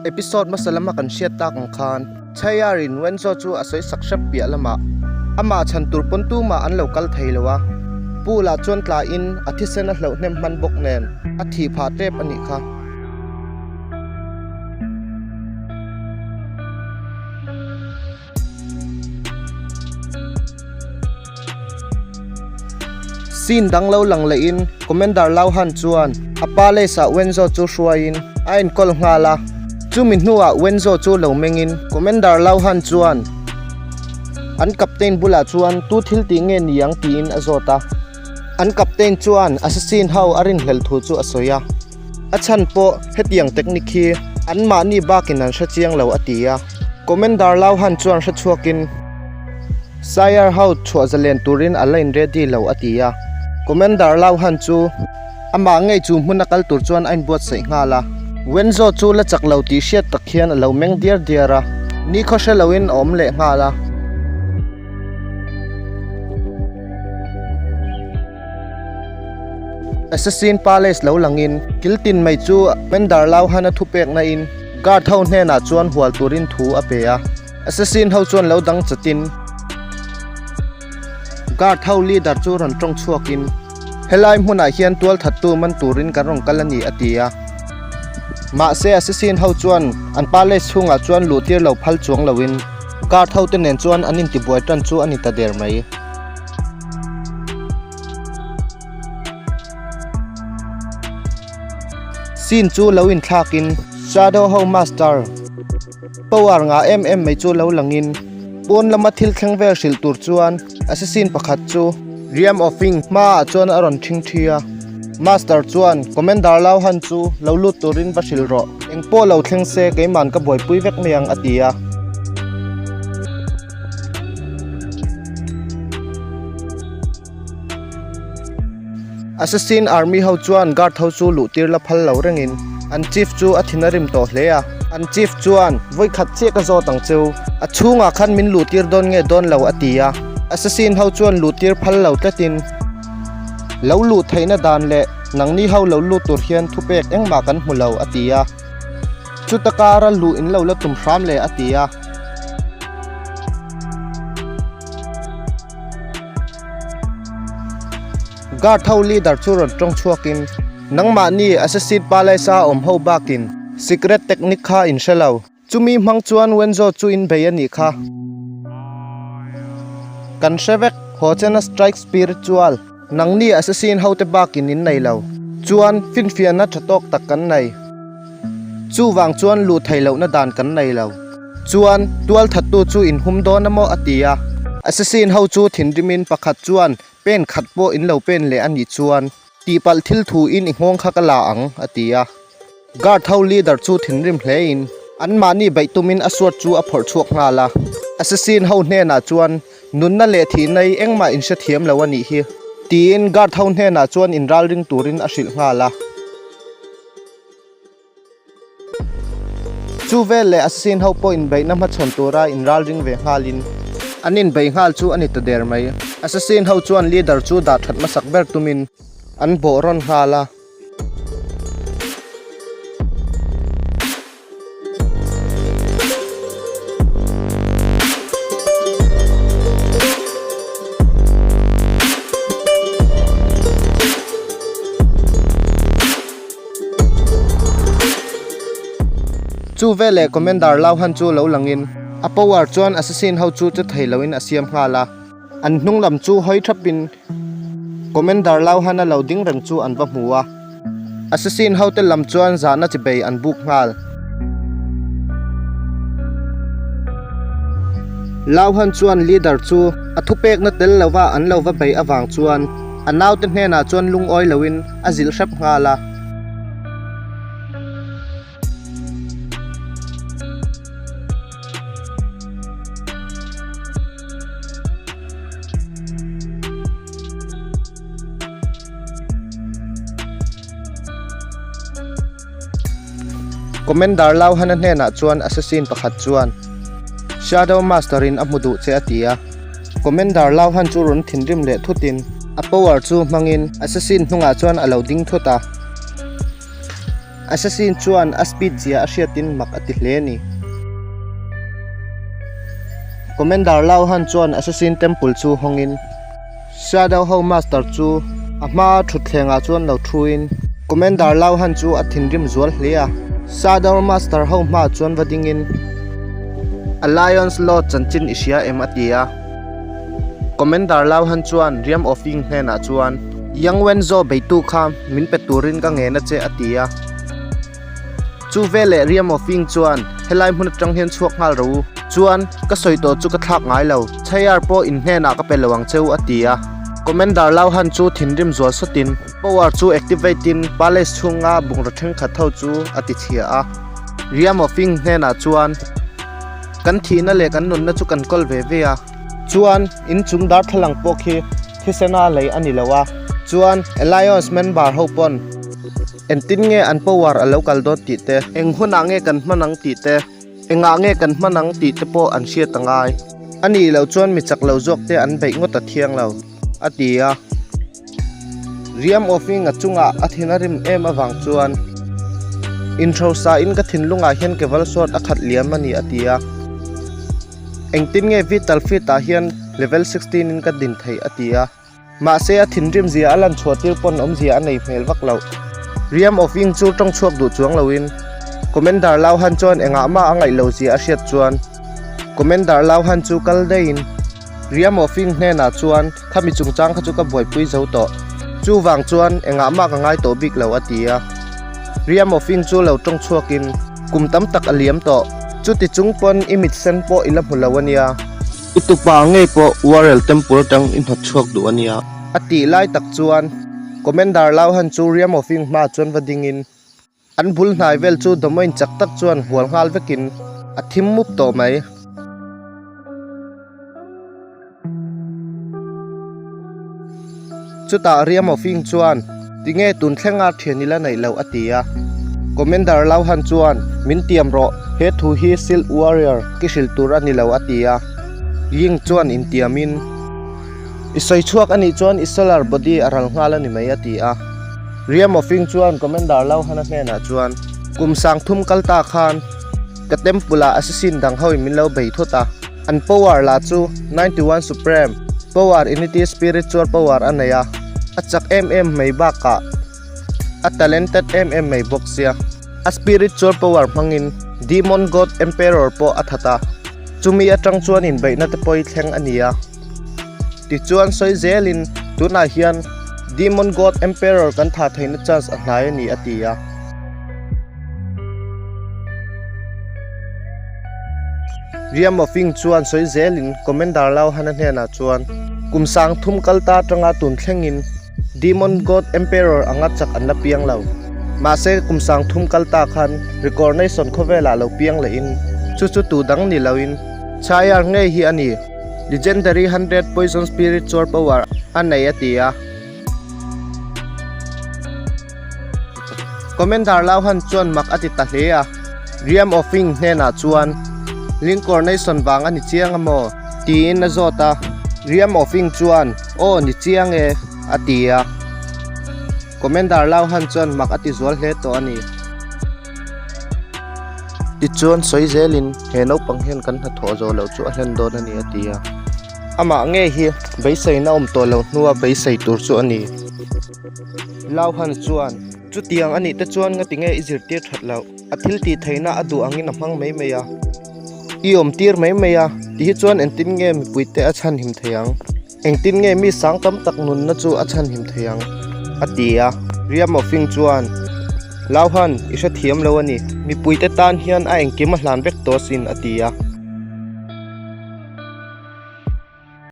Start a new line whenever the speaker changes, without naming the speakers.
Episode hmasa lama kan hriat tak ang khan Chhayar in Wenzo chu a sawi sak hrep piah lamah amah chhan tur pawn tumah an lo kal thei lo a, pool ah chuan tla in a thisen a hloh hnem hman bawk nen a thih phah tep a nih kha. Scene dang lo lang lehin Commander Lau Han chuan a palace ah Wenzo chu hruaiin a enkawl nghal a, chumi hnuah Wenzo chu lo mengin Commander Lau Han chuan an captain bulah chuan tu thil tih nge ni ang tiin a zawt a, an captain chuan assassin ho a rinhlelh thu chu a sawi a, a chhan pawh hetiang technique hi anmahni bakin an hre chiang lo a ti a, Commander Lau Han chuan hre chhuakin. Sire ho chhuah zalen turin a la in ready lo a ti a, Commander Lau Han chu amah ngei chu hmun a kal tur chuan a inbuatsaih nghal a. Wenzo chu la chak lo tih hriat tak hian a lo meng diar diar a, nikhaw hre loin a awm leh nghal a. Assassin Palace lo langin kil tin mai chu Commander Lau Han a thupekna in guard ho hnenah chuan hual turin thu a pe a. Assassin ho chuan lo dang chatin guard ho leader chu rawn tawng chhuakin helai hmunah hian tual thattu man turin kan rawn kal a ni a ti a. Mahse assassin ho chuan an palace chhungah chuan luh tir lo phal chuang loin guard ho te nen chuan an intibuai tan chu a ni ta der mai. Scene chu lo inthlakin Shadow ho master. Power ngah em em mai chu lo langin pawn lama thil thleng vel hrilh tur chuan assassin pakhat chu Riam Offing hmaah chuan a rawn thing thi a. Master chuan Commander Lau Han chu lo lut turin va hrilh rawh, engpawh lo thleng se keiman ka buaipui vek mai ang a ti a. Assassin Army ho chuan guard ho chu luh tir la phal lo rengin an chief chu a thin a rim tawh hle a. An chief chuan, Vawi khat chiah ka zawt ang cheu, a chhungah khan min luh tir dawn nge dawn lo a ti a. Assassin ho chuan luh tir phal lo tlatin, Lo luh theihna dan leh nangni ho lo lut tur hian thupek engmah kan hmu lo a ti a. Chuta kara luh in lo la tum hram le a ti a. Guard ho leader chu rawn tawng chhuakin, Nangmahni Assassin Palace-a awm ho bakin secret technique kha in hre lo. Chumi hmang chuan Wenzo chu in bei a nih kha. Kan hre vek, haw chena strike spiritual nangni Assassin hote bakin in nei lo. Chuan finfiahna tha tawk tak kan nei. Chuvang chuan luh theih lohna dan kan nei lo. Chuan tualthattu chu in hum dawn a maw a ti a. Assassin ho chu thinrimin pakhat chuan pen khat pawh in lo pen leh a nih chuan tihpalh thil thu in i nghawng kha ka la ang a ti a. Guard ho leader chu thinrim hle in anmahni beih tumin a suat chu a phawrh chhuak nghal a. Assassin ho hnenah chuan nunna leh thihna hi engmah in hrethiam lo a nih hi tiin guard ho hnenah chuan inralring turin a hrilh nghal a. Chu vel leh Assassin ho pawh inbeihna hmachhawn tura inralring ve nghalin an inbei nghal chu a ni ta der mai. Assassin ho chuan leader chu dah that hmasak ber tumin an bawh rawn nghal a. Chu veleh Commander Lau Han chu lo langin a power chuan assassin ho chu che thei loin a siam nghal a, an hnung lam chu hawi thapin Commander Lau Han a lo ding reng chu an va hmu a, assassin ho te lam chuan zahna chi bei an buk nghal. Lau Han chuan leader chu a thupekna tel lova an lo va bei avang chuan A naute hnenah chuan lungawi loin a zilh hrep nghal a. Commander Lauhana hnenah chuan assassin pakhat chuan Shadow Master in a hmu duh che a ti a. Commander Lauhan chu rawn thinrim leh thutin a power chu hmangin assassin hnungah chuan a lo ding thut a. Assassin chuan a speed zia a hriatin mak a ti hle a ni. Commander Lau Han chuan Assassin Temple chu hawngin Shadow ho Master chu a hma thutthlengah chuan lo thuin Commander Lau Han chu a thinrim zual hle a. Shadow Master ho hmaah chuan va dingin A Lion's Lord chanchin i hria em a ti a. Commander Lau Han chuan Riam Ofing hnenah chuan Yang Wenzo beitu kha min pe turin ka ngen a che a ti a. Chu veleh Riam Ofing chuan helai hmun atang hian chhuak nghal ro u. Chuan ka sawi tawh chu ka thlak ngai lo. Chhaiar pawh in hnenah ka pe lo ang cheu a ti a. Commander Lau Han chu thinrim zual sawtin power chu activate in palace chhunga bungraw thenkhat ho chu a ti chhia a. Riam Ofing hnenah chuan kan thihna leh kan nunna chu kan kawl ve ve a. Chuan in chung darthlalang pawh khi thisena lei a ni lo a. Chuan Alliance member ho pawn Engtin nge an power a lo kal dawn tih te, eng hunah nge kan hman ang tih te, engah nge kan hman ang tih te pawh an hriat a ngai. A nih loh chuan mi chak lo zawk te an beih ngawt a thiang lo, a ti a. Riam Awfinga chungah a thin a rim em avang chuan Inhrosa in ka thinlungah hian keval sawt a khat liam a ni, a ti a. Engtin nge Vital Fit ah hian level 16 in ka din theih, a ti a. Mahse a thinrim zia a lan chhuah tir pawn awmzia a nei hmel vak loh. Riam of Ing chu tawng chhuak duh chuang loin Commander Lau Han chuan engah mah a ngaih lo zia a hriat chuan Commander Lau Han chu kal daihin Riam of Ing hnenah chuan khami chungchang kha chu ka buaipui zo tawh. Chuvang chuan engah mah ka ngai tawh bik lo a ti a. Riam of Ing chu lo tawng chhuakin kum tam tak a liam tawh. Chuti chung pawn i mit sen pawh i la hmu lo a nia. I tupa ngei pawh Warrel Temple atang i hnawt chhuak duh a nia. A tih lai tak chuan Commander Lauhan chu Riam of Ing hmaah chuan va dingin an bul hnai vel chu domain chak tak chuan hual nghal vekin a thim mup tawh mai. Chutah Riam of Ing chuan Tinge tun thlenga thian ila neih loh a ti a. Commander Lauhan chuan Min tiam rawh, he thu hi Silk Warrior ki hrilh tur a ni lo a ti a. Ying chuan intiamin I sawi chhuak a nih chuan i solar body a ral nghal a ni mai a ti a. Riam of Ing chuan Commander Lauhana hnenah chuan Kum 3000 kal ta khan ka temple ah assassin dang hoin min lo bei thut a. An power lah chu 91 Supreme Power Unity Spiritual Power a nei a, a chak em em mai bakah a talented em em mai bawk sia. A spiritual power hmangin Demon God Emperor pawh a that a, chumi atang chuan inbeihna te pawh hi thleng a ni a. Tichuan sawi zelin tunah hian Demon God Emperor kan thah theihna chance a hnai a ni a ti a. Riam of Ing chuan sawi zelin Commander Lau Hana hnenah chuan kum 3000 kal ta atanga tun thlengin Demon God Emperor anga chak an la piang lo. Mahse kum 3000 kal ta khan Recornation khawvelah lo piang lehin chu chu tu dang ni loin Chhayar ngei hi a ni. Legendary 100 Poison Spiritual Power a nei a ti a. Commander Lauhan chuan mak a ti ta hle a, Riam of Ing hnenah chuan Lincornation vang a ni chiang a maw? tiin a zawt a, Riam of Ing chuan Aw ni chiang e a ti a. Commander Lauhan chuan mak a ti zual hle tawh a ni. Tichuan sawi zelin he naupang hian kan hnathawh zawh loh chu a hlen dawn a ni a ti a. Amah ngei hi beiseina awm tawh lo hnua beisei tur chu a ni. Lauhan chuan, Chutiang a nih te chuan ngati nge i zirtir that loh? A thil tih theihna a duh angin a hmang mai mai a. I awm tir mai mai a, ti hi chuan engtin nge mipuite a chhanhim thei ang? Engtin nge mi sang tam tak nunna chu a chhanhim thei ang? a ti a. Riam Ofing chuan, Lauhan, i hrethiam lo a ni. Mipuite tan hian a engkim a hlan vek tawh asin, a ti a.